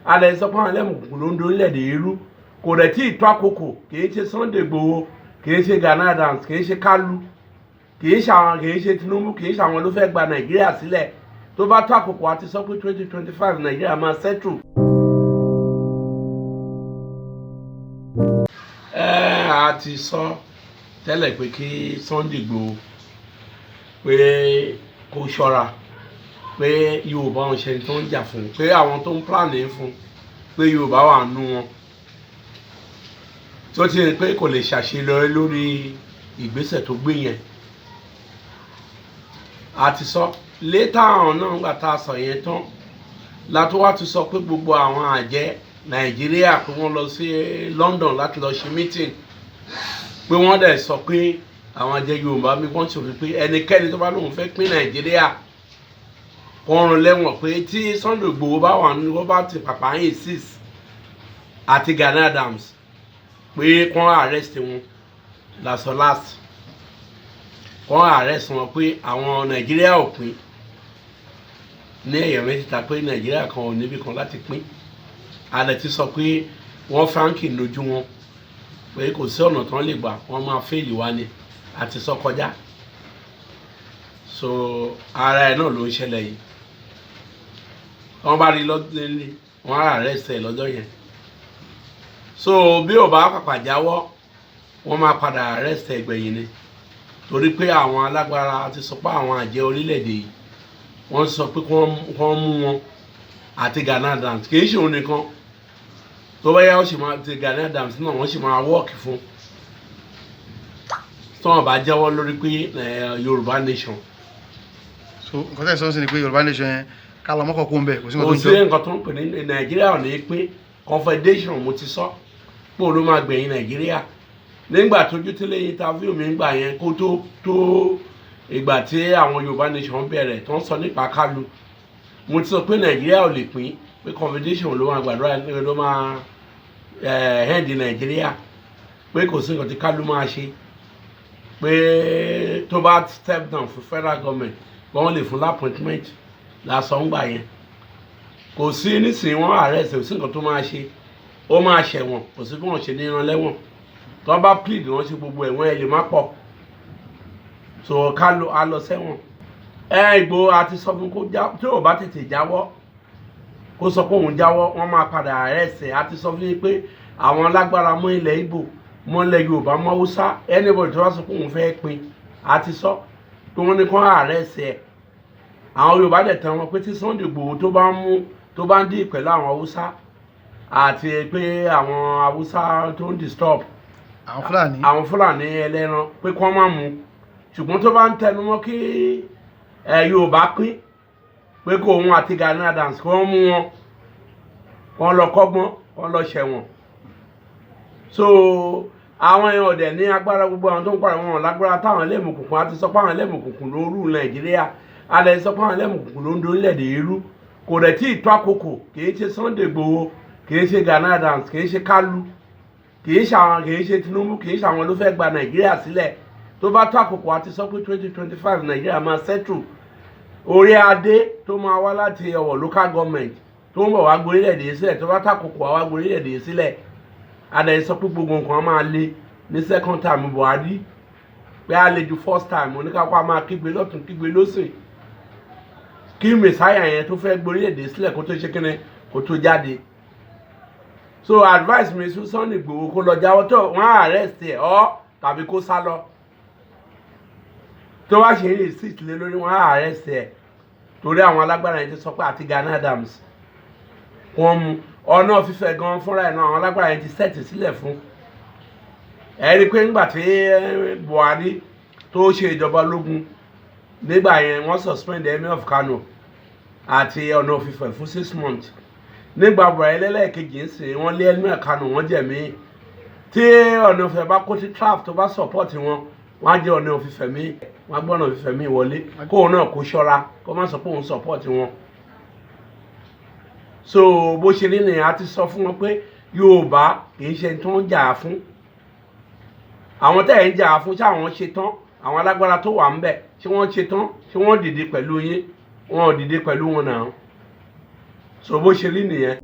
Alẹ́ sọ pé àwọn ẹlẹ́mùkùnkùn ló ń dorílẹ̀-èdè irú. Kò rẹ̀ tí ì tó àkókò. Kì í ṣe Sunday Igboho, kì í ṣe Gani Adams, kì í ṣe Kálù, kì í ṣe àwọn, kì í ṣe Tinubu, kì í ṣe àwọn ló fẹ́ gba Nàìjíríà sílẹ̀. Tó bá tó àkókò, àti sọ pé 2025 Nàìjíríà máa settle. Ẹ a ti sọ tẹ́lẹ̀ pé kí Sunday Igboho pé kó ṣọ́ra, pé Yorùbá ń ṣe tó ń jà fún, pé àwọn tó ń plan fún, pé Yorùbá wà nù wọn, tó ti rí pé kò lè ṣàṣeyọrí lórí ìgbésẹ̀ tó gbé yẹn. A ti sọ létà àwọn náà. Gbà tá a sọ yẹn tán látó wá ti sọ pé gbogbo àwọn àjẹ́ Nàìjíríà, pé wọ́n lọ sí London láti lọ ṣe meeting, pé wọ́n dẹ̀ sọ pé àwọn àjẹ́ Yorùbá mi, wọ́n sọ pé ẹnikẹ́ni tó bá lóun fẹ́ pín Nàìjíríà, kọrùn lẹ́wọ̀n, pé tí Sunday Igboho bá wà ní, wọ́n bá ti pàpà insist àti Gani Adams pé kán arrest wọn lásán last, kán arrest wọn, pé àwọn Nàìjíríà ò pín ní ẹ̀yà mẹ́tẹ̀ẹ̀ta, pé Nàìjíríà kan ò níbi kan láti pín. Alẹ́ ti sọ pé wọ́n frankie lójú wọn, pé kò sí ọ̀nà tán lè gbà, wọ́n máa fail wá ni. Àti sọ kọjá. So ara ẹ̀ náà ló ń ṣẹlẹ̀ yìí. Wọ́n bá rí lọ́dún, wọ́n á arrest ẹ̀ lọ́jọ́ yẹn. So bí ò bá pàpà jáwọ́, wọ́n máa padà arrest ẹ̀ gbẹ̀yìn ni, torí pé àwọn alágbára ti sọ pé àwọn àjẹ́ orílẹ̀-èdè yìí, wọ́n sọ pé kí wọ́n mú wọn àti Gani Adams. Kì í ṣe òun nìkan. Tó bá yá, ó sì máa ti Gani Adams náà, wọ́n sì máa work fún tí wọ́n bá jẹ́wọ́ lórí pé Yorùbá nation. So nǹkan tẹ́ ẹ̀ sọ sí ni pé Yorùbá nation yẹn, ká lọ mọ́kàn kó ń bẹ̀, kò sí nǹkan kò tó ń sí jọ. Nǹkan tó ń pè ní Nàìjíríà ò ní pín confederation. Mo ti sọ pé òun ló máa gbẹ̀yìn Nàìjíríà. Nígbà tójú tẹ́lẹ̀ interview mi gbà yẹn, kó tó tó ìgbà tí àwọn Yorùbá nation bẹ̀rẹ̀ tó ń sọ nípa Kálù, mo ti sọ pé Nàìjíríà ò lè pín, pé confederation ló máa gbàdúrà, ló máa end Nàìjíríà, pé kò sí nǹkan tí Kálù máa ṣe, pé tó bá step down fún federal government, wọ́n lè fún appointment lásán gbà yẹn. Kò sí nísìnyí, wọ́n arrest, kò sí nǹkan tó máa ṣe, ó máa ṣẹ̀wọ̀n. Kò sí bí wọ́n ṣe ní ìran lẹ́wọ̀n. Tó bá plead, wọ́n ṣe gbogbo ẹ̀wọ̀n ẹ̀ lè má pọ̀. So ká lọ, á lọ sẹ́wọ̀n. Ẹ Ìgbòho, àti sọ fún kó já, tí ò bá tètè jáwọ́, kó sọ pé òun jáwọ́, wọ́n máa padà arrest ẹ̀. Àti sọ fún yín pé àwọn lágbára mọ́ ilẹ̀ Ìgbò, mọ́ ilẹ̀ Yorùbá, mọ́ Haúsá, anybody tó bá sọ pé òun fẹ́ pín, àti sọ pé wọ́n ní kó arrest ẹ̀. Àwọn Yorùbá dẹ̀ tán wọn pé tí Sunday Ìgbòho tó bá ń mú, tó bá ń dì pẹ̀lú àwọn Haúsá, àti pé àwọn Haúsá tó ń disturb àwọn Fúlàní, àwọn Fúlàní ẹlẹ́ran, pé kí wọ́n má mú. Ṣùgbọ́n tó bá ń tẹnu mọ́ kí ẹ Yorùbá pín, pé kó òun àti Gani Adams, kí wọ́n mú wọn, kí wọ́n lọ kọ́gbọ́n, kí wọ́n lọ ṣẹ̀wọ̀n. So àwọn èèyàn ọ̀dẹ̀ ní agbára, gbogbo àwọn tó ń pàrọ̀ wọn lágbára táwọn ẹlẹ́mùkùnkùn. Àti sọ pé àwọn ẹlẹ́mùkùnkùn ló rú Nàìjíríà. Alẹ́ sọ pé àwọn ẹlẹ́mùkùnkùn ló ń dorílẹ̀-èdè irú. Kò rẹ̀ tí ì tó àkókò. Kì í ṣe Sunday Igboho, kì í ṣe Gani Adams, kì í ṣe Kálù, kì í ṣe àwọn, kì í ṣe Tinubu, kì í ṣe àwọn ló fẹ́ gba Nàìjíríà sílẹ̀. Tó bá tó àkókò, àti sọ pé 2025 Nàìjíríà máa settle. Orí adé tó máa wá láti Ọ̀wọ̀ local government tó ń bọ̀ wá gborílẹ̀-èdè sílẹ̀, tó bá tó àkókò, wá gborílẹ̀-èdè sílẹ̀. Adé sọ pé gbogbo nǹkan máa le ní second time Buhari, pé á le ju first time. Oníkápá máa kígbe lọ́tún, kígbe lọ́sìn, kí messiah yẹn tó fẹ́ gborílẹ̀-èdè sílẹ̀ kó tó ṣe kíni, kó tó jáde. So advice mi sí Sunday Igboho, kó lọ jáwọ́, tó wọ́n á arrest ẹ̀ ọ́ tàbí kó sá lọ. Tó wá ṣe ń insist lé lórí, wọ́n á arrest ẹ̀, torí àwọn alágbára yẹn ti sọ pé àti Gani Adams, wọ́n mú ọ̀nà fífẹ́ gan fúnra ẹ̀ náà. Àwọn alágbára yẹn ti set sílẹ̀ fún ẹ. Rí i pé ńgbà tí Buhari tó ṣe ìjọba ológun nígbà yẹn, wọ́n suspend Emir of Kano àti Ọ̀nà Òfìfẹ́ fún 6 months. Nígbà Buhari lẹ́lẹ́kejì ń sìn, wọ́n lé Emir Kano, wọ́n jẹ̀mí. Tí Ọ̀nà Òfìfẹ́ bá kó sí trap, tó bá support wọn, wọ́n á jẹ́ Ọ̀nà Òfìfẹ́ mi, wọ́n á gbọ́ Ọ̀nà Òfìfẹ́ mi wọlé. Kóun náà kó ṣọ́ra, kó má sọ pé òun support wọn. So bó ṣe rí nìyẹn. A ti sọ fún wọn pé Yorùbá kì í ṣe tó ń jà fún. Àwọn tẹ́ ẹ̀ ń jà fún, ṣé àwọn ṣe tán? Àwọn alágbára tó wà ń bẹ̀, ṣé wọ́n ṣe tán? Ṣé wọ́n dìde pẹ̀lú yín? Wọn ò dìde pẹ̀lú wọn náà. So bó ṣe rí nìyẹn.